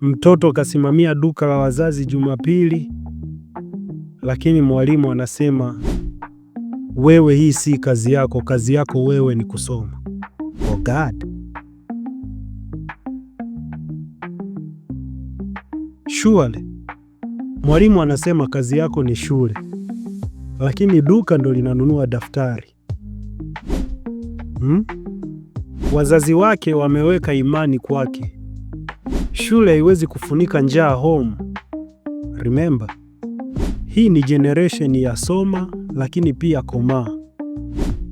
Mtoto kasimamia duka la wazazi Jumapili, lakini mwalimu anasema wewe, hii si kazi yako, kazi yako wewe ni kusoma. Oh God. Surely mwalimu anasema kazi yako ni shule, lakini duka ndo linanunua daftari. Wazazi wake wameweka imani kwake. Shule haiwezi kufunika njaa home. Remember, hii ni generation ya soma lakini pia komaa.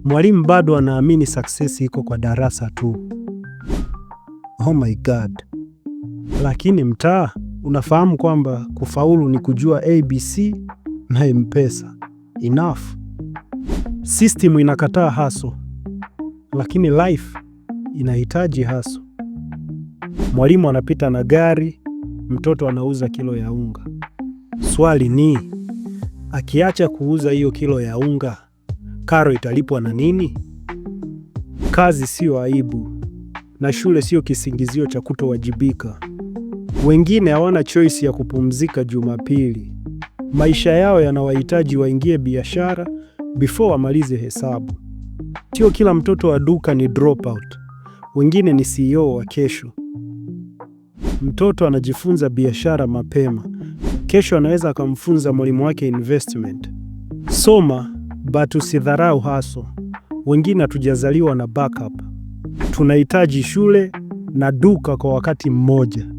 Mwalimu bado anaamini success iko kwa darasa tu. Oh my God. Lakini mtaa unafahamu kwamba kufaulu ni kujua ABC na M-Pesa. Enough. System inakataa hustle, lakini life inahitaji hustle. Mwalimu anapita na gari, mtoto anauza kilo ya unga. Swali ni, akiacha kuuza hiyo kilo ya unga, karo italipwa na nini? Kazi siyo aibu na shule siyo kisingizio cha kutowajibika. Wengine hawana choice ya kupumzika Jumapili. Maisha yao yanawahitaji waingie biashara before wamalize hesabu. Sio kila mtoto wa duka ni dropout, wengine ni CEO wa kesho. Mtoto anajifunza biashara mapema, kesho anaweza akamfunza mwalimu wake investment. Soma but usidharau hustle. Wengine hatujazaliwa na backup, tunahitaji shule na duka kwa wakati mmoja.